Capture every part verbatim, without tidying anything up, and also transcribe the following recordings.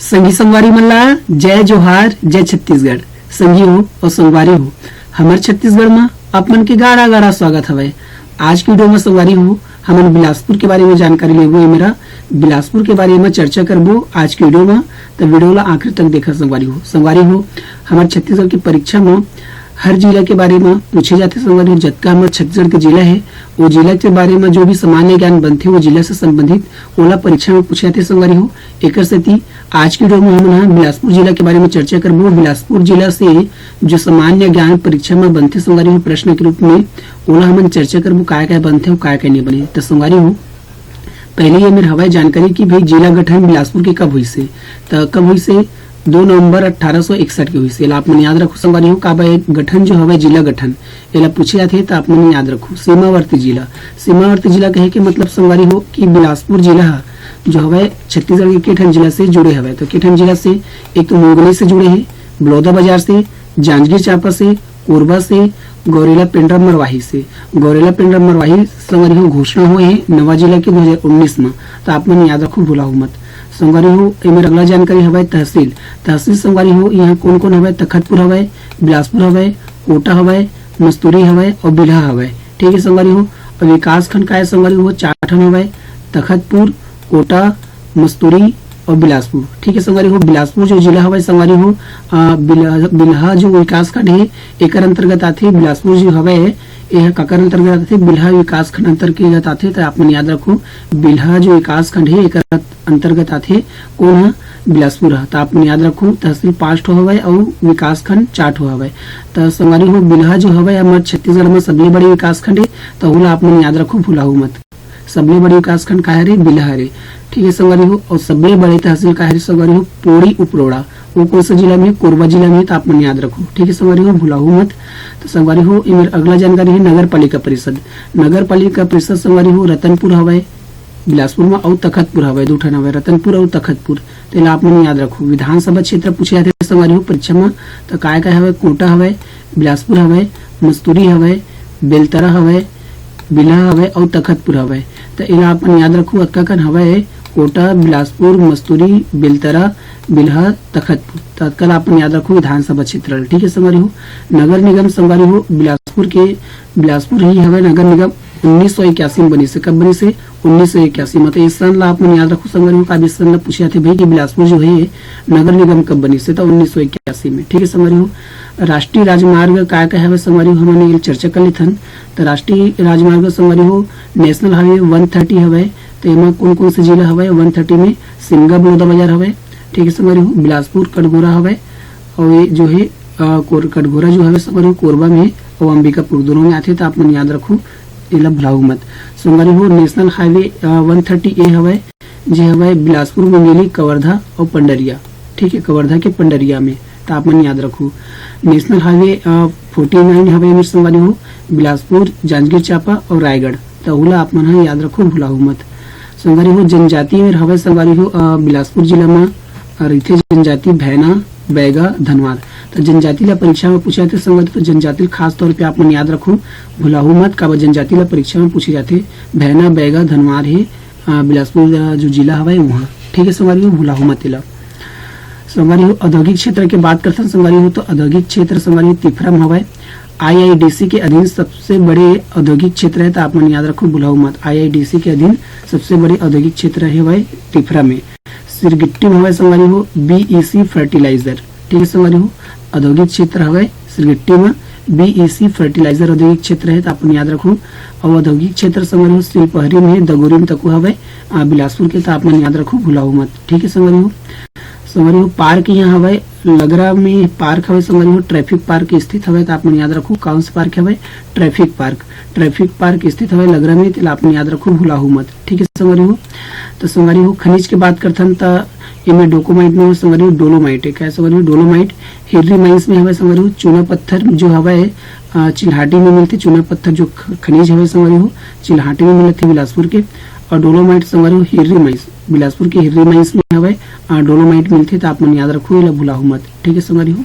संगी संगवारी मन ला जय जोहार, जय छत्तीसगढ़। संगी हो और संगवारी हो, हमर छत्तीसगढ़ म आप मन के गाड़ा गाड़ा स्वागत हवय। आज के वीडियो म संगवारी हो, हमन बिलासपुर के बारे म जानकारी लेबो। ए मेरा बिलासपुर के बारे म चर्चा करबो आज के वीडियो म, त वीडियो ला आखिर तक देखा संगवारी हो। संगवारी हो, हमर छत्तीसगढ़ के परीक्षा म हर जिला के बारे म पूछे जाथे संगवारी हो। जतका हमर छत्तीसगढ़ के जिला हे, वो जिला के बारे म जो भी सामान्य ज्ञान बनथे, वो जिला से संबंधित, ओला परीक्षा म पूछे जाथे संगवारी हो। एकर सेती आज के वीडियो म हमन ह बिलासपुर जिला के बारे म चर्चा करबो। बिलासपुर जिला से जो सामान्य ज्ञान परीक्षा म बनथे संगवारी हो प्रश्न के रूप में, ओला हमन चर्चा करबो, काय काय बनथे अउ काय काय नहीं बने। त संगवारी हो, पहले ये मेर हवय जानकारी कि भाई जिला गठन बिलासपुर के कब होइस हे। त कब होइस हे? दो नवंबर अट्ठारह सौ इकसठ के होइस हे। एला आप मन याद रखो संगवारी हो, काबर ये गठन जो हवय जिला गठन, एला पूछे जाथे त आप मन याद रखो। सीमावर्ती जिला, सीमावर्ती जिला कहे के मतलब संगवारी हो कि बिलासपुर जिला ह जो हवय छत्तीसगढ़ के के ठन जिला से जुड़े हवय। तो के ठन जिला से, एक तो मुंगेली से जुड़े हे, बलौदाबाजार से, जांजगीर चांपा से, कोरबा से, गौरेला पेंड्रा मरवाही से। गौरेला पेंड्रा मरवाही संगवारी हो घोषणा होए हे नवा जिला के दो हज़ार उन्नीस म, त आप मन याद रखो, भुलाहू मत। संगवारी हो, एमेर अगला जानकारी हवय तहसील। तहसील संगवारी हो, यहाँ कोन कोन हवय? तखतपुर हवय, बिलासपुर हवय, कोटा हवय, मस्तूरी हवय और बिल्हा हवय। ठीक है संगवारी हो, और विकास खंड का है संगवारी हो, चार ठन हवय, तखतपुर, कोटा, मस्तूरी और बिलासपुर। ठीक है संगवारी हो, बिलासपुर जो जिला हवय संगवारी हो, अ, बिल्हा, बिल्हा जो विकास खंड है, एकर अंतर्गत आथे। बिलासपुर जो हवय, यह काकर अंतर्गत आथे? बिल्हा विकास खंड अंतर्गत आथे। तो आप मन याद रखो, बिल्हा जो विकास खंड है, एकर अंतर्गत आथे। कौन ह? बिलासपुर ह। तो आप मन याद रखो, तहसील पाँच ठो हवय और विकास खंड चार ठो हवय। तो संगवारी हो, बिल्हा जो हवय, हमर छत्तीसगढ़ में सबले बड़े विकास खंड है, तो ओला आप मन याद रखो, भुलाहू मत। सबले बड़े विकास खंड का हरे? बिल्हा हरे। ठीक है संगवारी हो, और सबले बड़े तहसील का हरे संगवारी हो? पौड़ी उपरोड़ा। वो कौन सा जिला में? कोरबा जिला में। तो आप मन याद रखो, ठीक है संगवारी हो, भुलाहू मत। तो संगवारी हो, ये मेर अगला जानकारी है नगर पालिका परिषद। नगर पालिका परिषद संगवारी हो, रतनपुर हवय बिलासपुर में, और तखतपुर हवय, दू ठन हवय, रतनपुर और तखतपुर। तेला आप मन याद रखो। विधानसभा क्षेत्र पूछे जाथे संगवारी हो परीक्षा में, तो काय काय हवय? कोटा हवय, बिलासपुर हवय, मस्तूरी हवय, बेलतरा हवय, बिल्हा हवय और तखतपुर हवय। त एला अपन याद रखू, अतका कन हवय, कोटा, बिलासपुर, मस्तूरी, बेलतरा, बिल्हा, तखतपुर। त अतका ला अपन याद रखू विधानसभा क्षेत्र ल। ठीक है संगवारी हो, नगर निगम संगवारी हो बिलासपुर के, बिलासपुर ही हवय नगर निगम उन्नीस सौ इक्यासी में बनिस हे। कब बनिस हे? उन्नीस सौ इक्यासी में। तो इस सन ला आप मन याद रखो संगवारी हो, काबर इस सन ला पूछे जाथे भाई कि बिलासपुर जो है नगर निगम कब बनिस हे, तो उन्नीस सौ इक्यासी में। ठीक है संगवारी हो, राष्ट्रीय राजमार्ग काय काय हवय संगवारी हो, हमन ये चर्चा कर लेथन। तो राष्ट्रीय राजमार्ग संगवारी हो, नेशनल हाईवे वन थर्टी हवय। तो एमा कौन कौन से जिला हवय वन थर्टी में? सिमगा बलौदाबाजार हवय, ठीक है संगवारी हो, बिलासपुर कटघोरा हवय, और ये जो है अ, कोर-, कटघोरा जो हवय संगवारी हो कोरबा में और अंबिकापुर दोनों में आथे। तो आप मन याद रखो, एला भुलाहू मत। संगवारी हो, नेशनल हाईवे अ, वन थर्टी ए हवय, जे हवय बिलासपुर, मुंगेली, कवर्धा और पंडरिया। ठीक है, कवर्धा के पंडरिया में, तो आप मन याद रखो। नेशनल हाईवे अ, फोर्टी नाइन हवय एमेर संगवारी हो, बिलासपुर, जांजगीर चांपा और रायगढ़। तो ओला आप मन ह याद रखो, भुलाहू मत। संगवारी हो, जनजाति मेर हवय संगवारी हो अ, बिलासपुर जिला म रहिथे जनजाति भैना, बैगा, धनवार। तो जनजाति ला परीक्षा में पूछे जाथे संगवारी, तो जनजाति ला खास तौर पे आप मन याद रखो, भुलाहू मत, काबर जनजाति ला परीक्षा में पूछे जाथे। भैना, बैगा, धनवार हे अ, बिलासपुर अ, जो जिला हवय वहाँ। ठीक है संगवारी हो, भुलाहू मत एला। संगवारी हो, औद्योगिक क्षेत्र के बात करथन संगवारी हो, तो औद्योगिक क्षेत्र संगवारी हो तिफरा म हवय। आईआईडीसी के अधीन सबसे बड़े औद्योगिक क्षेत्र है, तो आप मन याद रखो, भुलाहू मत। आईआईडीसी के अधीन सबसे बड़े औद्योगिक क्षेत्र है हवय तिफरा में। सिरगिट्टी में हवय संगवारी हो बीईसी फर्टिलाइजर। ठीक है संगवारी हो, औद्योगिक क्षेत्र हवय सिरगिट्टी में, बीईसी फर्टिलाइजर औद्योगिक क्षेत्र है, तो आप मन याद रखो। और औद्योगिक क्षेत्र संगवारी हो सिलपहरी में, दगोरी में तको हवय अ, बिलासपुर के, तो आप मन याद रखो, भुलाहू मत। ठीक है संगवारी हो, संगवारी हो, पार्क यहाँ हवय, लगरा में पार्क हवय संगवारी हो, ट्रैफिक पार्क स्थित हवय, तो आप मन याद रखो, कौन सा पार्क हवय? Traffic park. ट्रैफिक पार्क स्थित हवय लगरा में, तेला आप मन याद रखो, भुलाहू मत। ठीक है संगवारी हो, तो संगवारी हो, खनिज के बात करथन, त एमे डोकोमाइट में संगवारी हो, डोलोमाइट है। क्या संगवारी हो? डोलोमाइट हिर्री माइंस में हवय संगवारी हो, चूना पत्थर जो हवय, अ, चिल्हाटी में मिलथे, चूना पत्थर जो ख-, खनिज हवय संगवारी हो, चिल्हाटी में मिलथे बिलासपुर के। और डोलोमाइट संगवारी हो, हिर्री माइंस, बिलासपुर के हिर्री माइंस में हवय, अ, डोलोमाइट मिलथे, तो आप मन याद रखो, एला भुलाहू मत। ठीक है संगवारी हो,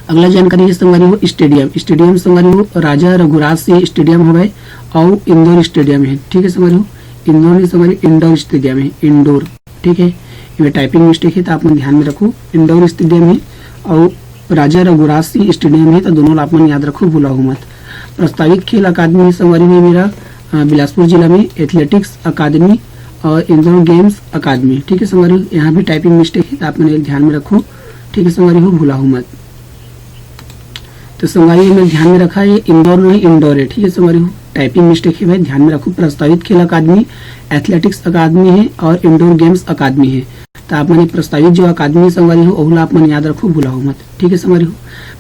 अगला जानकारी है संगवारी हो स्टेडियम। स्टेडियम संगवारी हो राजा रघुराज सिंह स्टेडियम हवय, अउ इंदौर स्टेडियम है। ठीक है संगवारी हो, इंदौर नहीं संगवारी, इंडोर स्टेडियम है, इंडोर। ठीक है, एमे टाइपिंग मिस्टेक हे, त आप मन ध्यान में रखू। इंडोर स्टेडियम हे अउ राजा रघुराज सिंह स्टेडियम हे, त दोनों ला आप मन याद रखू, भुलाहू मत। प्रस्तावित खेल अकादमी हे संगवारी हो, मेरा, अ, बिलासपुर जिला में एथलेटिक्स अकादमी और इंडोर गेम्स अकादमी, ठीक है संगवारी हो, यहाँ भी टाइपिंग मिस्टेक है, तो आप मन ध्यान में रखू, ठीक है संगवारी हो, भुलाहू मत। तो संगवारी हो, मैं ध्यान में रखा, ये इंदौर नहीं, इंडोर है, ठीक है संगवारी हो, टाइपिंग मिस्टेक है भाई, ध्यान में रखू। प्रस्तावित खेल अकादमी एथलेटिक्स अकादमी है और इंडोर गेम्स अकादमी है। तो आप मन प्रस्तावित जो अकादमी संगवारी हो, ओहू ला आप मन याद रखू, भुलाहू मत, ठीक है संगवारी हो।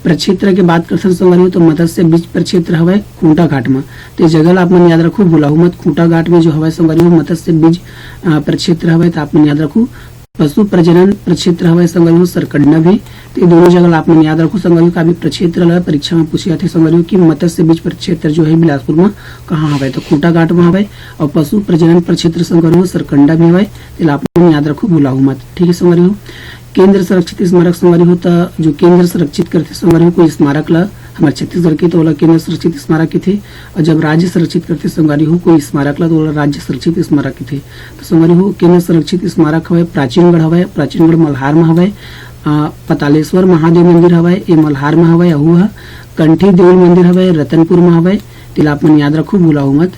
प्रक्षेत्र के बात करथन संगवारी हो, तो मत्स्य बीज प्रक्षेत्र हवय खूंटा घाट म, तो ये जगह ला आप मन याद रखू, भुलाहू मत। खूंटा घाट में जो हवय संगवारी हो, मत्स्य बीज, अ, प्रक्षेत्र हवय, तो आप मन याद रखू। पशु प्रजनन प्रक्षेत्र हवय संगवारी हो, सरकंडा भी। तो ये दोनों जगह ला आप मन याद रखू संगवारी हो, काबर प्रक्षेत्र ला परीक्षा में पूछे जाथे संगवारी हो कि मत्स्य बीज प्रक्षेत्र जो है बिलासपुर में कहाँ हवय, तो खूंटा घाट में हवय। और पशु प्रजनन प्रक्षेत्र संगवारी हो, सरकंडा भी हवय, तेला आप मन याद रखू, भुलाहू मत, ठीक है संगवारी हो। केंद्र संरक्षित स्मारक संगवारी हो, त जो केंद्र संरक्षित करथे संगवारी हो कोई स्मारक ला, हमर छत्तीसगढ़ के, तो ओला केंद्र संरक्षित स्मारक कथे। और जब राज्य संरक्षित करथे संगवारी हो कोई स्मारक ला, तो ओला राज्य संरक्षित स्मारक कथे। तो संगवारी हो, केंद्र संरक्षित स्मारक हवय प्राचीनगढ़ हवय, प्राचीनगढ़ मल्हार में हवय। अ, पतालेश्वर महादेव मंदिर हवय, ये मल्हार में हवय, अहू ह। कंठी देउल मंदिर हवय, रतनपुर में हवय, तेला आप मन याद रखू, भुलाहू मत।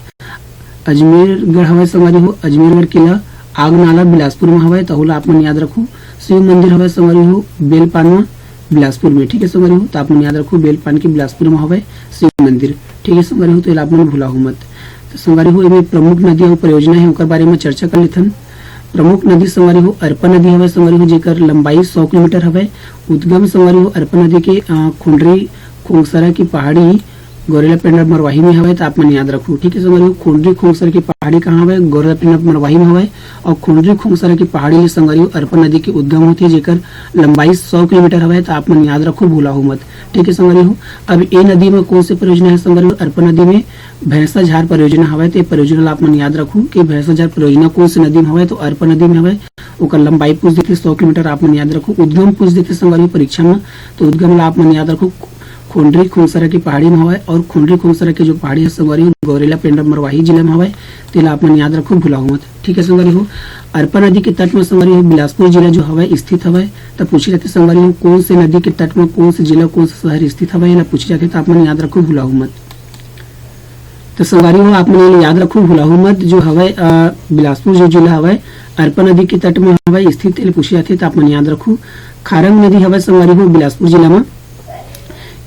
अजमेरगढ़ हवय संगवारी हो, अजमेरगढ़ किला आगनाला बिलासपुर में हवय, तहू ला आप मन याद रखू। शिव मंदिर हवय संगवारी हो, बेलपान में बिलासपुर में, ठीक है संगवारी हो, तो आप मन याद रखू, बेलपान के बिलासपुर में हवय शिव मंदिर, ठीक है संगवारी हो, तो एला आप मन भुलाहू मत। तो संगवारी हो, एमे प्रमुख नदी अउ परियोजना है, ओकर बारे में चर्चा कर लेथन। प्रमुख नदी संगवारी हो, अरपा नदी हवय संगवारी हो, जेकर लंबाई सौ किलोमीटर हवय। उद्गम संगवारी हो, अरपा नदी के, अ, खोंडरी खोंगसरा की पहाड़ी गौरेला पेंडा मरवाही में हवय, त आप मन याद रखू, ठीक है संगवारी हो। खोंडरी खोंगसरा की पहाड़ी कहाँ हवय? गौरेला पेंडा मरवाही में हवय। और खोंडरी खोंगसरा की पहाड़ी ले संगवारी हो, अरपा नदी के उद्गम होथे, जेकर लंबाई सौ किलोमीटर हवय, त आप मन याद रखू, भुलाहू मत, ठीक है संगवारी हो। अब ए नदी में कौन से परियोजना है संगवारी हो? अरपा नदी में भैंसा झार परियोजना हवय, तो ये परियोजना ला आप मन याद रखू कि भैंसा झार परियोजना कौन से नदी में हवय, तो अरपा नदी में हवय। ओकर लंबाई पूछ देथे सौ किलोमीटर, आप मन याद रखू। उद्गम पूछ देथे संगवारी हो परीक्षा में, तो उद्गम ला आप मन याद रखू, खोंडरी खोंगसरा की पहाड़ी में हवय, और खोंडरी खोंगसरा के जो पहाड़ी है संगवारी हो, गौरेला पेंडा मरवाही जिला में हवय, तेला आप मन याद रखू, भुलाहू मत, ठीक है संगवारी हो। अरपा नदी के तट में संगवारी हो, बिलासपुर जिला जो हवय स्थित हवय, त पूछे जाथे संगवारी हो, कौन से नदी के तट में कौन से जिला, कौन से शहर स्थित हवय, एला पूछे जाथे, त आप मन याद रखू, भुलाहू मत। तो संगवारी हो, आप मन ये याद रखू, भुलाहू मत, जो हवय, अ, बिलासपुर जो जिला हवय, अरपा नदी के तट में हवय स्थित, एला पूछे जाथे, त आप मन याद रखू। खारंग नदी हवय संगवारी हो, बिलासपुर जिला में।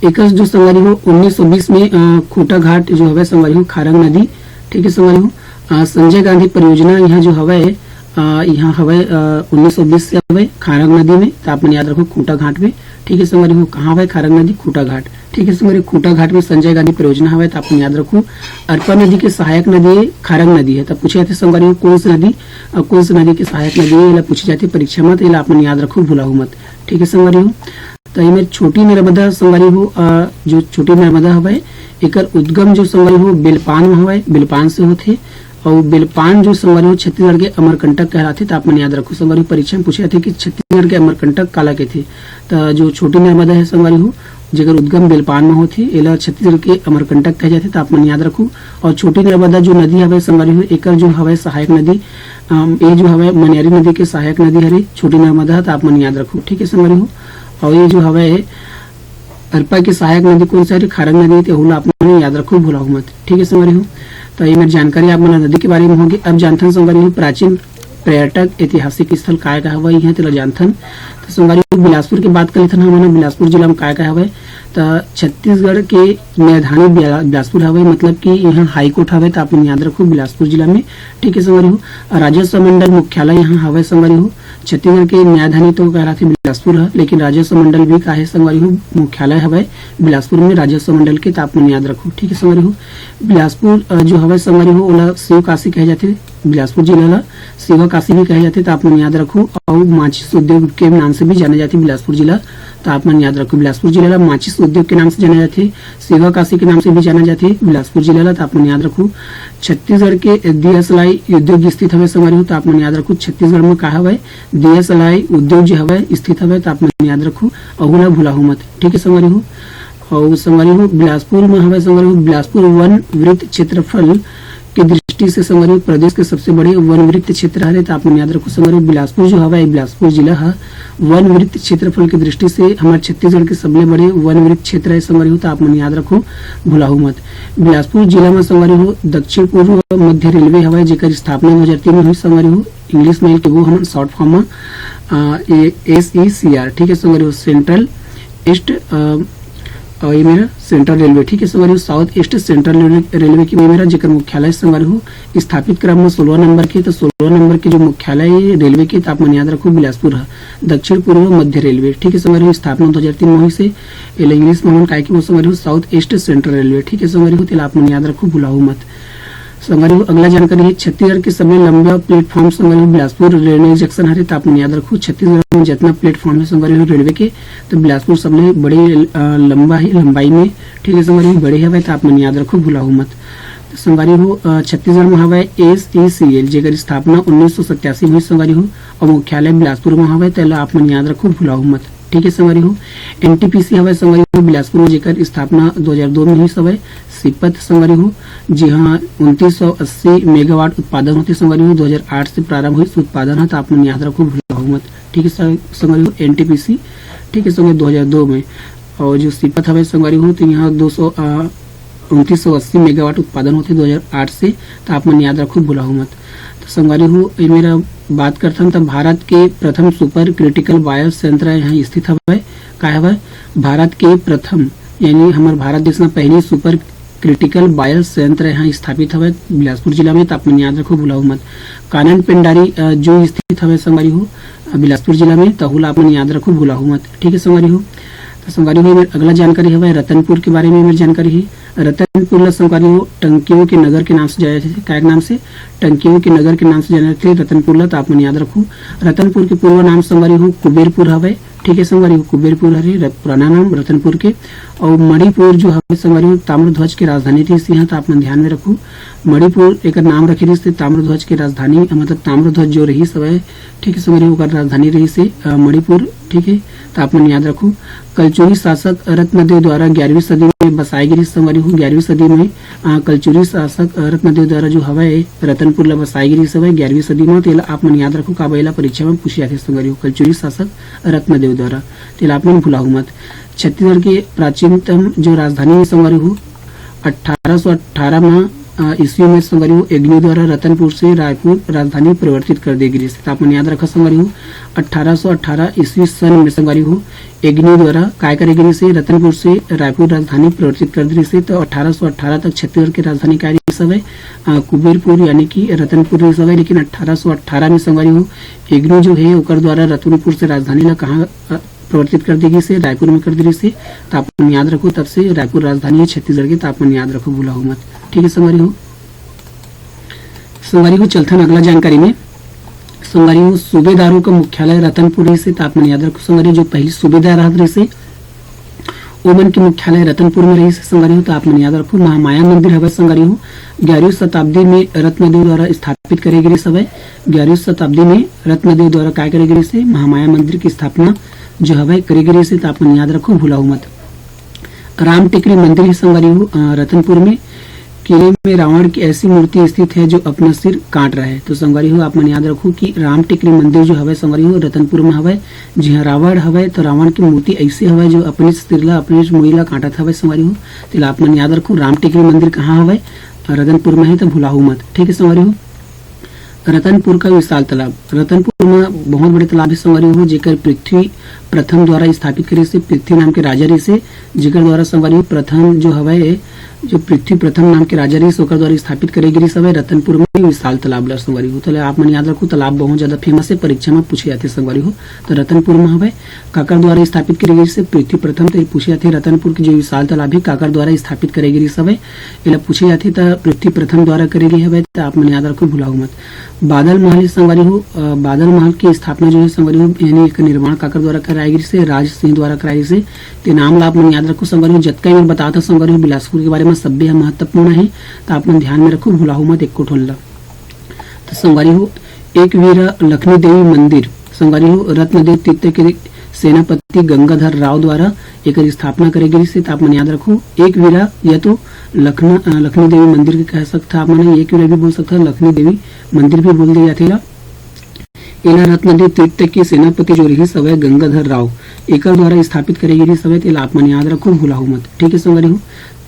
एकर जो संगवारी हो, उन्नीस सौ बीस में, अ, खूंटा घाट जो हवय संगवारी हो, खारंग नदी, ठीक है संगवारी हो, अ, संजय गांधी परियोजना यहाँ जो हवय, अ, यहाँ हवय, अ, उन्नीस सौ बीस से हवय खारंग नदी में, त आप मन याद रखू खूंटा घाट में, ठीक है संगवारी हो, कहाँ हवय खारंग नदी? खूंटा घाट, ठीक है संगवारी, खूंटा घाट में संजय गांधी परियोजना हवय, त आप मन याद रखू। अरपा नदी के सहायक नदी खारंग नदी है, त पूछे जाथे संगवारी हो, कौन सी नदी, अ, कौन सी नदी के सहायक नदी है, एला पूछे जाथे परीक्षा में, त एला आप मन याद रखू, भुलाहू मत, ठीक है संगवारी हो। त एमे छोटी नर्मदा संगवारी हो, अ, जो छोटी नर्मदा हवय, एकर उद्गम जो संगवारी हो बेलपान में हवय, बेलपान से होथे। अउ बेलपान जो संगवारी हो छत्तीसगढ़ के अमरकंटक कहलाथे, त आप मन याद रखू संगवारी हो, परीक्षा में पूछे जाथे कि छत्तीसगढ़ के अमरकंटक काला कथे। त जो छोटी नर्मदा है संगवारी हो, जेकर उद्गम बेलपान में होथे, एला छत्तीसगढ़ के अमरकंटक कहे जाथे, त आप मन याद रखू। और छोटी नर्मदा जो नदी हवय संगवारी हो, एकर जो हवय सहायक नदी, अम, ये जो हवय मनियारी नदी के सहायक नदी हरे छोटी नर्मदा, त आप मन याद रखू, ठीक है संगवारी हो। और ये जो हवय अरपा के सहायक नदी कौन सा हरे? खारंग नदी, तेहू ला आप मन याद रखू, भुलाहू मत, ठीक है संगवारी हो। तो ये मेरी जानकारी आप मन नदी के बारे में होगी। अब जानथन संगवारी हो, प्राचीन पर्यटक ऐतिहासिक स्थल काय काय हवय इहाँ, तेला जानथन। तो संगवारी हो, बिलासपुर के बात कर लेथन हमन, बिलासपुर जिला में काय काय हवय। त छत्तीसगढ़ के न्यायधानी बिला-, बिलासपुर हवय, मतलब कि यहाँ हाई कोर्ट हवय, त आप मन याद रखू बिलासपुर जिला में, ठीक है संगवारी हो। और राजस्व मंडल मुख्यालय यहाँ हवय संगवारी हो। छत्तीसगढ़ के न्यायधानी तो कहलाथे बिलासपुर ह, लेकिन राजस्व मंडल भी काहे संगवारी हो, मुख्यालय हवय बिलासपुर में राजस्व मंडल के, त आप मन याद रखू, ठीक है संगवारी हो। बिलासपुर, अ, जो हवय संगवारी हो, ओला शिव काशी कहे जाथे, बिलासपुर जिला ला शिवा काशी भी कहे जाथे, त आप मन याद रखू। अउ माचिस उद्योग के नाम से भी जाने जाथे बिलासपुर जिला, त आप मन याद रखू, बिलासपुर जिला ला माचिस उद्योग के नाम से जाने जाथे, शिवा काशी के नाम से भी जाने जाथे बिलासपुर जिला ला, त आप मन याद रखू। छत्तीसगढ़ के दिया सलाई उद्योग स्थित हवय संगवारी हो, त आप मन याद रखू, छत्तीसगढ़ में का हवय, दिया सलाई उद्योग जो हवय स्थित हवय, त आप मन याद रखू, अहू ला भुलाहू मत, ठीक है संगवारी हो। अउ संगवारी हो, बिलासपुर में हवय संगवारी हो, बिलासपुर वन वृत्त क्षेत्रफल के दृष्टि दृष्टि से संगवारी हो प्रदेश के सबसे बड़े वन वृत्त क्षेत्र हरे, त आप मन याद रखो संगवारी हो, बिलासपुर जो हवय, बिलासपुर जिला ह वन वृत्त क्षेत्रफल के दृष्टि से हमर छत्तीसगढ़ के सबले बड़े वन वृत्त क्षेत्र है संगवारी हो, त आप मन याद रखो, भुलाहू मत। बिलासपुर जिला म संगवारी हो दक्षिण पूर्व मध्य रेलवे हवय, जेकर स्थापना दो हज़ार तीन में हुई संगवारी हो, इंग्लिश में के वो हमन शॉर्ट फॉर्म म, अ, ए-, एस ई सी आर, ठीक है संगवारी हो, सेंट्रल ईस्ट, अ, अ, ये मेरा सेंट्रल रेलवे, ठीक है संगवारी हो, south east central railway, railway की ये मेरा जेकर मुख्यालय संगवारी हो स्थापित क्रम में सोलह नंबर के, तो सोलह नंबर के जो मुख्यालय है रेलवे के, तो आप मन याद रखो बिलासपुर है, दक्षिण पूर्व मध्य रेलवे, ठीक है संगवारी हो, स्थापना दो हज़ार तीन में हुई से, एला इंग्लिश में हमन काय के वो संगवारी हो साउथ ईस्ट सेंट्रल रेलवे, ठीक है संगवारी हो, तेला आप मन याद रखो, भुलाहू मत। संगवारी हो, अगला जानकारी है छत्तीसगढ़ के सबले लंबा प्लेटफॉर्म संगवारी हो बिलासपुर रेलवे जंक्शन हरे, त आप मन याद रखो छत्तीसगढ़ में जितना प्लेटफॉर्म है संगवारी हो रेलवे के, तो बिलासपुर सबले बड़े, अ, लंबा है लंबाई में, ठीक है संगवारी हो, बड़े हवे, त आप मन याद रखो, भुलाहू मत। तो संगवारी हो, अ, छत्तीसगढ़ में हवे एस ई सी एल, जेकर स्थापना उन्नीस सौ सत्तासी में हुई संगवारी हो, और मुख्यालय बिलासपुर में हवे, तेला आप मन याद रखो, भुलाहू मत। ठीक है संगवारी हो, एन टी पी सी हवय संगवारी हो बिलासपुर में, जेकर स्थापना दो हज़ार दो में हुई हवय। सीपत संगवारी हो, जी हाँ, उनतीस सौ अस्सी मेगावाट उत्पादन होथे संगवारी हो, दो हज़ार आठ से प्रारंभ हुई उत्पादन ह, त आप मन याद रखो, भुलाहू मत। ठीक है सं-, संगवारी हो, एन टी पी सी, ठीक है संगवारी, दो हज़ार दो में। और जो सीपत हवय संगवारी हो, तो यहाँ दो सौ, अ, उनतीस सौ अस्सी मेगावाट उत्पादन होथे दो हज़ार आठ से, त आप मन याद रखो, भुलाहू मत। तो संगवारी हो, ये मेरा बात करथन, त भारत के प्रथम सुपर क्रिटिकल बायो संयंत्र यहाँ स्थित हवय। काय हवय? भारत के प्रथम, यानी हमर भारत देश में पहली सुपर क्रिटिकल बायो संयंत्र यहाँ स्थापित हवय बिलासपुर जिला में, त आप मन याद रखो, भुलाहू मत। कानन पेंडारी, अ, जो स्थित हवय संगवारी हो, अ, बिलासपुर जिला में, तहू ला आप मन याद रखो, भुलाहू मत। ठीक है संगवारी हो, तो संगवारी हो, ये मेर अगला जानकारी हवय रतनपुर के बारे में, ये मेर जानकारी है। रतनपुर ला संगवारी हो टंकियों के नगर के नाम से जाने जाथे। काय के नाम से? टंकियों के नगर के नाम से जाने जाथे रतनपुर ला, तो आप मन याद रखो। रतनपुर के पूर्व नाम संगवारी हो कुबेरपुर हवय। ठीक है संगवारी हो, कुबेरपुर हरे र-, पुराना नाम रतनपुर के। और मणिपुर जो हवय संगवारी हो ताम्रध्वज के राजधानी रहिस, यहाँ तो आप मन ध्यान में रखो। मणिपुर एकर नाम रखे रहिस ते ताम्रध्वज के राजधानी, मतलब ताम्रध्वज जो रहिस हवय, ठीक है संगवारी हो, ओकर राजधानी रहिस हे, अ, मणिपुर। ठीक है, तो आप मन याद रखो। कलचुरी शासक रत्नदेव द्वारा ग्यारहवीं सदी में बसाए गे रिहिस संगवारी हो, ग्यारहवीं सदी में, अ, कलचुरी शासक रत्नदेव द्वारा जो हवय रतनपुर ला बसाए गे रिहिस हवय ग्यारहवीं सदी में, तेला आप मन याद रखो, काबर एला परीक्षा में पूछे जाथे संगवारी हो, कलचुरी शासक रत्नदेव द्वारा, तेला आप मन भुलाहू मत। छत्तीसगढ़ के प्राचीनतम जो राजधानी हे संगवारी हो, अट्ठारह सौ अट्ठारह में, अ, ईस्वी में संगवारी हो एग्न्यू द्वारा रतनपुर से रायपुर राजधानी परिवर्तित कर दे गिरिस। त आप मन याद रखा संगवारी हो, अट्ठारह सौ अट्ठारह ईस्वी सन में संगवारी हो एग्न्यू द्वारा काय करे गिरिस हे, रतनपुर से रायपुर राजधानी परिवर्तित कर दे गिरिस हे। तो अट्ठारह सौ अट्ठारह तक छत्तीसगढ़ के राजधानी काय रिहिस हवय, अ, कुबेरपुर यानी कि रतनपुर रिहिस हवय, लेकिन अट्ठारह सौ अट्ठारह में संगवारी हो एग्न्यू जो है ओकर द्वारा रतनपुर से राजधानी ला कहाँ, अ, परिवर्तित कर दे गिस हे, रायपुर में कर दे गिस हे। त आप मन याद रखो, तब से रायपुर राजधानी है छत्तीसगढ़ के, त आप मन याद रखो, भुलाहू मत। ठीक है संगवारी हो, संगवारी हो चलथन अगला जानकारी में। संगवारी हो सूबेदारों का मुख्यालय रतनपुर रहिस हे, त आप मन याद रखो संगवारी हो, जो पहली सूबेदार रहत रहिस हे ओमन के मुख्यालय रतनपुर में रहिस हे संगवारी हो, त आप मन याद रखो। महामाया मंदिर हवय संगवारी हो ग्यारहवीं शताब्दी में रत्नदेव द्वारा स्थापित करे गिरिस हवय। ग्यारहवीं शताब्दी में रत्नदेव द्वारा काय करे गिरिस हे, महामाया मंदिर की स्थापना जो हवय करे गिरिस हे, त आप मन याद रखो, भुलाहू मत। राम टेकरी मंदिर हे संगवारी हो, अ, रतनपुर में किले में रावण की ऐसी मूर्ति स्थित है जो अपना सिर काट रहा है। तो संगवारी हो आप मन याद रखो कि राम टेकरी मंदिर जो हवय संगवारी हो रतनपुर में हवय, जिहाँ रावण हवय तो रावण की मूर्ति ऐसे हवय जो अपने सिर ला, अपने मुड़ी ला काटत हवय संगवारी हो। तेला आप मन याद रखो, राम टेकरी मंदिर कहाँ हवय? रतनपुर में है, तो भुलाहू मत। ठीक है संगवारी हो, रतनपुर का विशाल तालाब। रतनपुर में बहुत बड़े तालाब हे संगवारी हो, जेकर पृथ्वी प्रथम द्वारा स्थापित करे से पृथ्वी नाम के राजा रहिस हे, जेकर द्वारा संगवारी हो प्रथम जो हवय, जो पृथ्वी प्रथम नाम के राजा रहिस, ओकर द्वारा स्थापित करे गिरिस हवय रतनपुर में विशाल तालाब ला संगवारी हो। तो आप मन याद रखो, तालाब बहुत ज्यादा फेमस है, परीक्षा में पूछे जाथे संगवारी हो। तो रतनपुर में हवय, काकर द्वारा स्थापित करे गिरिस हे पृथ्वी प्रथम, तो ये पूछे जाथे रतनपुर के जो विशाल तालाब है काकर द्वारा स्थापित करे गिरिस हवय, एला पूछे जाथे त पृथ्वी प्रथम द्वारा करे गे हवय, त आप मन याद रखो, भुलाहू मत। बादल महल हे संगवारी हो, अ, बादल महल की स्थापना जो है संगवारी हो, यानी एक निर्माण काकर द्वारा कराए गिरिस हे, राज सिंह द्वारा कराए गिरिस हे। ते नाम ला आप मन याद रखो संगवारी हो, जतका मैं बतात हंव संगवारी हो बिलासपुर के बारे में सब्बे ह महत्वपूर्ण है, त आप मन ध्यान में रखो, भुलाहू मत एको ठन ला। त संगवारी हो, एक वीरा लखनी देवी मंदिर, संगवारी हो, रत्नदेव तीर्थ के सेनापति गंगाधर राव द्वारा एकर स्थापना करे गिस हे, त आप मन याद रखो। एकवीरा या तो लखना, अ, लखनी देवी मंदिर के कह सकथा आप मन, एकवीरा भी बोल सकथा, लखनी देवी मंदिर भी बोल दे जाथे एला। एला रत्नदेव तीर्थ के सेनापति जो रिहिस हवय गंगाधर राव, एकर द्वारा स्थापित करे गिस हवय, तेला आप मन याद रखो, भुलाहू मत। ठीक है संगवारी हो,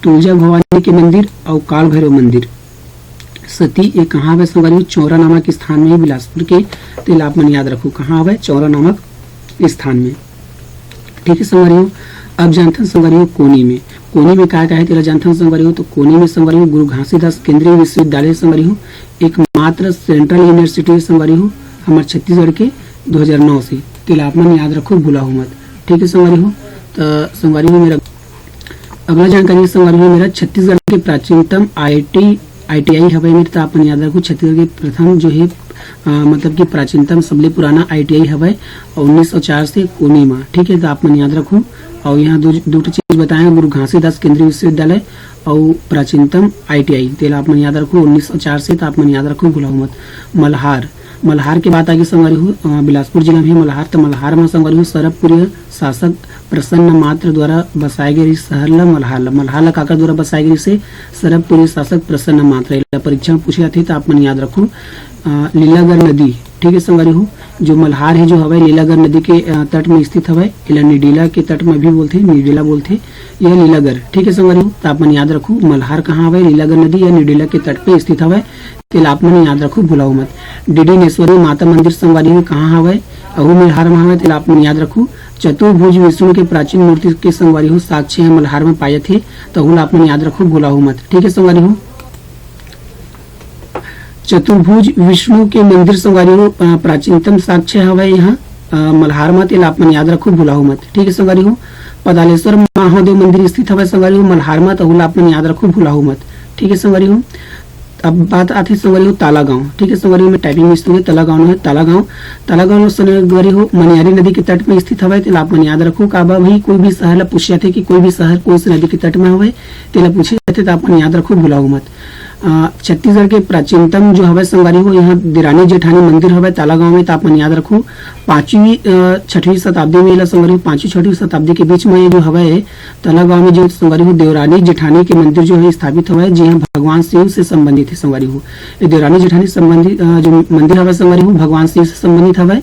तुलजा भवानी के मंदिर अउ काल भैरव मंदिर सती, ये कहाँ हवय संगवारी हो? चौरा नामक स्थान में, बिलासपुर के। तेला आप मन याद रखो, कहाँ हवय? चौरा नामक स्थान में। ठीक है संगवारी हो, अब जानथन संगवारी हो कोनी में। कोनी में का का है तेला जानथन संगवारी हो। तो कोनी में संगवारी हो गुरु घासीदास केंद्रीय विश्वविद्यालय संगवारी हो, एकमात्र सेंट्रल यूनिवर्सिटी है संगवारी हो, हमार छत्तीसगढ़ के, दो हज़ार नौ से। तेला आप मन याद रखो, भुलाहू मत। ठीक है संगवारी हो, तो संगवारी हो मेरा अगला जानकारी संगवारी हो मेरा छत्तीसगढ़ के प्राचीनतम आईटी, आईटीआई हवय मेरे, तो आप मन याद रखो छत्तीसगढ़ के प्रथम जो है, अ, मतलब कि प्राचीनतम सबले पुराना आईटीआई हवय उन्नीस सौ चार से कोनी मा। ठीक है, तो आप मन याद रखो। और यहाँ दो, दो ठो चीज बताए हैं, गुरु घासीदास केंद्रीय विश्वविद्यालय और प्राचीनतम आईटीआई, तेला आप मन याद रखो उन्नीस सौ चार से, तो आप मन याद रखो, भुलाओ मत। मल्हार, मल्हार के बात आगे संगवारी हो, अ, बिलासपुर जिला में मल्हार, तो मल्हार में संगवारी हो सरबपुरी शासक प्रसन्न मात्र द्वारा बसाए गए इस शहर ला मल्हार ला। मल्हार ला काकर द्वारा बसाए गए इसे? सरबपुरी शासक प्रसन्न मात्र। एला परीक्षा में पूछे जाथे, तो आप मन याद रखो। अ, लीलागर नदी, ठीक है संगवारी हो, जो मल्हार है जो हवय लीलागर नदी के, अ, तट में स्थित हवय। एला निडेला के तट में भी बोलथे, निडेला बोलथे। यह लीलागर, ठीक है संगवारी हो, तो आप मन याद रखो, मल्हार कहाँ हवय? लीलागर नदी या निडेला के तट पे स्थित हवय। तेला आप मन याद रखो, भुलाओ मत। डिडिनेश्वरी माता मंदिर संगवारी हो कहाँ हवय? अहू मल्हार में हवय, तेला आप मन याद रखो। चतुर्भुज विष्णु के प्राचीन मूर्ति के संगवारी हो साक्ष्य ह मल्हार में पाए जाथे, तहू ला आप मन याद रखो, भुलाओ मत। ठीक है संगवारी हो, चतुर्भुज विष्णु के मंदिर संगवारी हो, अ, प्राचीनतम साक्ष्य हवय यहाँ, अ, मल्हार में, तेला आप मन याद रखो, भुलाओ मत। ठीक है संगवारी हो, पदालेश्वर महादेव मंदिर स्थित हवय संगवारी हो मल्हार में, तहू ला आप मन याद रखो, भुलाओ मत। ठीक है संगवारी हो, अब बात आथे संगवारी हो तालागांव। ठीक है संगवारी हो, मैं टाइपिंग में स्थित हूँ, तालागांव है, तालागांव। तालागांव संगवारी हो मनियारी नदी के तट में स्थित हवय, तेला आप मन याद रखो। काबर भाई, कोई भी शहर ला पूछ जाथे कि कोई भी शहर कौन सी नदी के तट में हवय, तेला पूछे जाथे, तो आप मन याद रखो, भुलाओ मत। अ, छत्तीसगढ़ के प्राचीनतम जो हवय संगवारी हो, यहाँ देरानी जेठानी मंदिर हवय तालागांव में, तो आप मन याद रखो, पांचवी, अ, छठवीं शताब्दी में, एला संगवारी हो, पांचवी छठवीं शताब्दी के बीच में ये जो हवय तालागांव में जो संगवारी हो देवरानी जेठानी के मंदिर जो है स्थापित हवय, जी हाँ, भगवान शिव से संबंधित है संगवारी हो। ये देवरानी जेठानी संबंधित, अ, जो मंदिर हवय संगवारी हो, भगवान शिव से संबंधित हवय।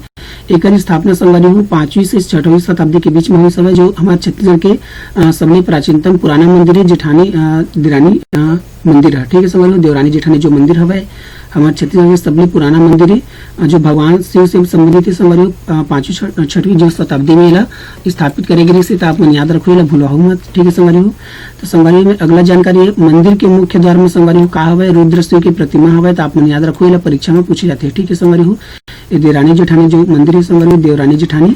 एकर स्थापना संगवारी हो पांचवी से छठवीं शताब्दी के बीच में होइस हवय, जो हमारे छत्तीसगढ़ के, अ, सबले प्राचीनतम पुराना मंदिर है जेठानी, अ, देवरानी, अ, मंदिर है। ठीक है संगवारी हो, देवरानी जेठानी जो मंदिर हवय, हमारे छत्तीसगढ़ के सबले पुराना मंदिर है, अ, जो भगवान शिव से संबंधित है संगवारी हो। अ, पांचवी छ-, छठवीं जो शताब्दी में एला स्थापित करे गिस हे, तो आप मन याद रखो, एला भुलाहू मत। ठीक है संगवारी हो, तो संगवारी हो में अगला जानकारी है मंदिर के मुख्य द्वार में संगवारी हो का हवय? रुद्र शिव के प्रतिमा हवय, तो आप मन याद रखो, एला परीक्षा में पूछे जाथे। ठीक है संगवारी हो, ये देवरानी जेठानी जो मंदिर है संगवारी हो, देवरानी जेठानी,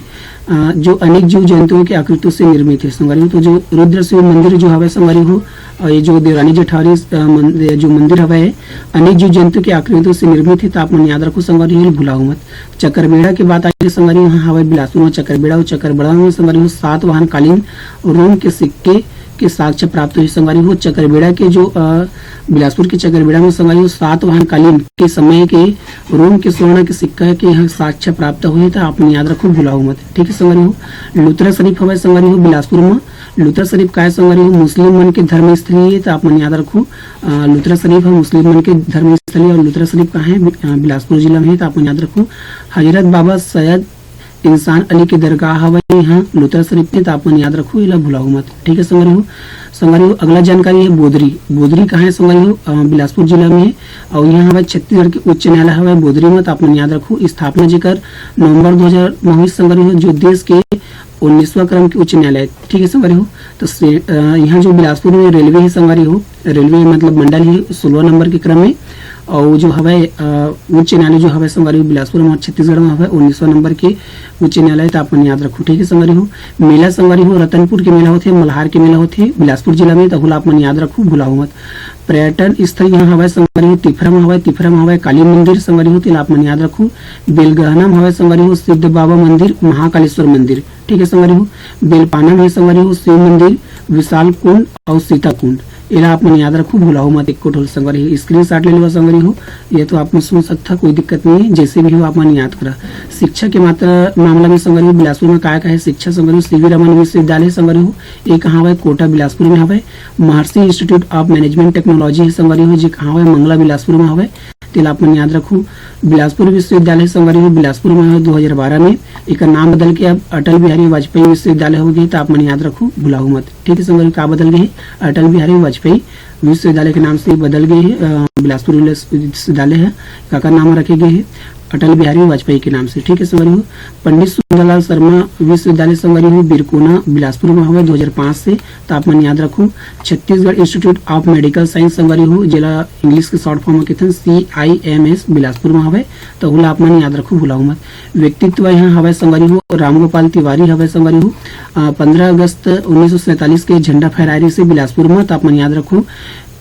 अ, जो अनेक जीव जंतुओं की आकृतियों से निर्मित है संगवारी हो। तो जो रुद्र शिव मंदिर जो हवय संगवारी हो, और ये जो देवरानी जेठानी, अ, मन-, ये जो मंदिर हवय, अनेक जीव जंतु की आकृतियों से निर्मित है, तो आप मन याद रखो संगवारी हो, भुलाओ मत। चकरबेड़ा के बात आगे संगवारी हो, यहाँ हवय बिलासपुर में चकरबेड़ा, और चकरबेड़ा में संगवारी हो सातवाहन कालीन रोम के सिक्के के साक्ष्य प्राप्त होइस संगवारी हो। चकरबेड़ा के जो, अ, बिलासपुर के चकरबेड़ा में संगवारी हो सातवाहन कालीन के समय के रोम के स्वर्ण के सिक्का के यहाँ साक्ष्य प्राप्त होइस, तो आप मन याद रखो, भुलाओ मत। ठीक है संगवारी हो, लुथरा शरीफ हवय संगवारी हो बिलासपुर में। लुथरा शरीफ काय संगवारी हो? मुस्लिम मन के धर्म स्थली है, तो आप मन याद रखो, अ, लुथरा शरीफ है मुस्लिम मन के धर्म स्थली। और लुथरा शरीफ कहाँ है? बि-, अ, बिलासपुर जिला में है, तो आप मन याद रखो। हजरत बाबा सैयद इंसान अली के दरगाह हवय यहाँ लुथरा शरीफ में, तो आप मन याद रखो, एला भुलाओ मत। ठीक है संगवारी हो, संगवारी हो, अगला जानकारी है बोदरी। बोदरी कहाँ है संगवारी हो? अ, बिलासपुर जिला में है। और यहाँ हवय छत्तीसगढ़ के उच्च न्यायालय हवय बोदरी में, तो आप मन याद रखो। स्थापना जेकर नवंबर दो हज़ार में होइस संगवारी हो, जो देश के उन्नीसवाँ क्रम के उच्च न्यायालय। ठीक है संगवारी हो, तो से, अ, यहाँ जो बिलासपुर में रेलवे है संगवारी हो, रेलवे मतलब मंडल है सोलहवाँ नंबर के क्रम में, और जो हवय, अ, उच्च न्यायालय जो हवय संगवारी हो बिलासपुर में, छत्तीसगढ़ में हवय उन्नीसवाँ नंबर के उच्च न्यायालय, तो आप मन याद रखो। ठीक है संगवारी हो, मेला संगवारी हो रतनपुर के मेला होथे, मल्हार के मेला होथे बिलासपुर जिला में, तो आप मन याद रखो, भुलाओ मत। पर्यटन स्थल यहाँ हवय संगवारी हो, तिफरा में हवय, तिफरा में हवय काली मंदिर संगवारी हो, तेला आप मन याद रखू। बेलगहना में हवय संगवारी हो, सिद्ध बाबा मंदिर, महाकालेश्वर मंदिर, ठीक है संगवारी हो। बेलपाना में संगवारी हो, शिव मंदिर, विशाल कुंड और सीता कुंड, एला आप मन याद रखू, भुलाहू मत एको ठोल संगवारी हो। स्क्रीनशॉट ले लेवा संगवारी हो, ये तो आप मन सुन सकथा, कोई दिक्कत नहीं है। जैसे भी हो आप मन याद करा। शिक्षा के मात्रा मामला में संगवारी हो, बिलासपुर में काय का है शिक्षा संगवारी हो, सीवी रमन विश्वविद्यालय संगवारी हो, ये कहाँ हवय, कोटा बिलासपुर में हवय। महर्षि इंस्टीट्यूट ऑफ मैनेजमेंट टेक्नोलॉजी है संगवारी हो, जे कहाँ हवय, मंगला बिलासपुर में हवय, तेला आप मन याद रखू। बिलासपुर विश्वविद्यालय संगवारी हो, बिलासपुर में हवय दो हज़ार बारह में, एकर नाम बदल के अब अटल बिहारी वाजपेयी विश्वविद्यालय हो गे, तो आप मन याद रखू, भुलाहू मत, ठीक है संगवारी हो, का बदल गए हे, अटल बिहारी वाजपेयी विश्वविद्यालय के नाम से बदल गए हे। अ, बिलासपुर विश्वविद्यालय है, काकर नाम रखे गए हे, अटल बिहारी वाजपेयी के नाम से, ठीक है संगवारी हो। पंडित सुंदरलाल शर्मा विश्वविद्यालय संगवारी हो, बिरकोना बिलासपुर में हवय दो हज़ार पाँच से, तो आप मन याद रखू। Chhattisgarh institute of medical science संगवारी हो, जेला इंग्लिश के शॉर्ट फॉर्म में कहथन सी आई एम एस, बिलासपुर में हवय, तो ओला आप मन याद रखू, भुलाहू मत। व्यक्तित्व यहाँ हवय संगवारी हो, रामगोपाल तिवारी हवय संगवारी हो। अ, पंद्रह अगस्त उन्नीस सौ सैंतालीस के झंडा फहराए रहिस हे बिलासपुर में, तो आप मन याद रखू।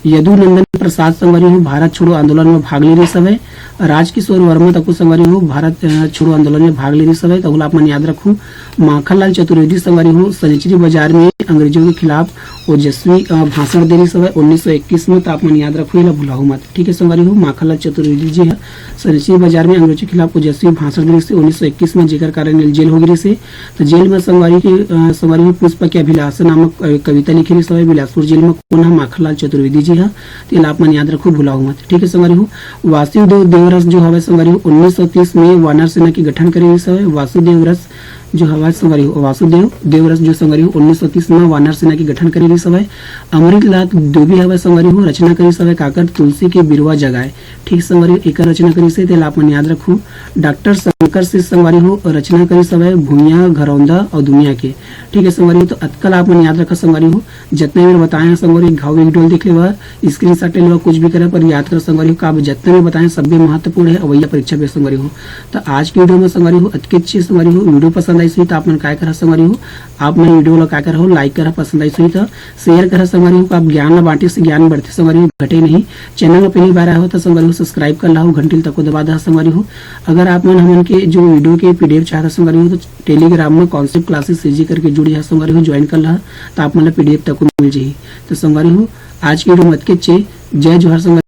यदुनंदन प्रसाद संगवारी हो, भारत छोड़ो आंदोलन में भाग ले रहिस हवय। राजकिशोर वर्मा तको संगवारी हो, भारत, अ, छोड़ो आंदोलन में भाग ले रहिस हवय, तो ओला आप मन याद रखू। माखनलाल चतुर्वेदी संगवारी हो, सनिचरी बाजार में अंग्रेजों के खिलाफ ओजस्वी, अ, भाषण दे रहिस हवय उन्नीस सौ इक्कीस में, तो आप मन याद रखू, एला भुलाहू मत, ठीक है संगवारी हो। माखनलाल चतुर्वेदी जी ह सनिचरी बाजार में अंग्रेजों के खिलाफ ओजस्वी भाषण दे रहिस हे उन्नीस सौ इक्कीस में, जेकर कारण जेल हो गे रहिस हे। तो जेल में संगवारी के, अ, संगवारी हो पुष्प के अभिलाषा नामक, अ, कविता लिखे रहिस हवय बिलासपुर जेल में। कोन ह? माखनलाल चतुर्वेदी जी ह। तेला आप मन याद रखू, भुलाहू मत, ठीक है संगवारी हो। वासुदेव देवरस जो हवय संगवारी हो उन्नीस सौ तीस में वानर सेना के गठन करे रहिस हवय। वासुदेव रस जो हवय संगवारी हो, वासुदेव देवरस जो संगवारी हो उन्नीस सौ तीस में वानर सेना के गठन करे रहिस हवय। अमृतलाल दुबे हवय संगवारी हो, रचना करिस हवय काकर? तुलसी के बिरवा जगाए, ठीक संगवारी हो, एकर रचना करिस हे, तेला आप मन याद रखू। डॉक्टर शंकर से संगवारी हो रचना करिस हवय भुइयां, घरौंदा और दुनिया के, ठीक है संगवारी हो। तो अतका ला आप मन याद रखा संगवारी हो, जतना मैं बताए हंव संगवारी हो, एक घाव एक ढोल देख लेवा, स्क्रीनशॉट ले लेवा, कुछ भी करा, पर याद करा संगवारी हो, का जतना मैं बताए हंव सब्बे महत्वपूर्ण है अवइया परीक्षा पे संगवारी हो। तो आज के वीडियो में संगवारी हो अतकेच संगवारी हो, वीडियो पसंद आइस होही तो आप मन काय करा संगवारी हो, आप मन वीडियो ला काय करा हो, लाइक करा, पसंद आइस होही तो शेयर करा संगवारी हो, आप ज्ञान ला बांटे से ज्ञान बढ़थे संगवारी हो, घटे नहीं। चैनल में पहली बार आए हो तो संगवारी हो सब्सक्राइब कर लाओ, घंटी तक को दबा दहा संगवारी हो। अगर आप मन हमन के जो वीडियो के पीडीएफ चाहत हो संगवारी हो तो टेलीग्राम में कॉन्सेप्ट क्लासेस सीजी करके जुड़ी है संगवारी हो, ज्वाइन कर ला, तो आप मन ला पीडीएफ तक को मिल जाही। तो संगवारी हो, आज की वीडियो में अतकेच हे। जय जोहार संगवारी।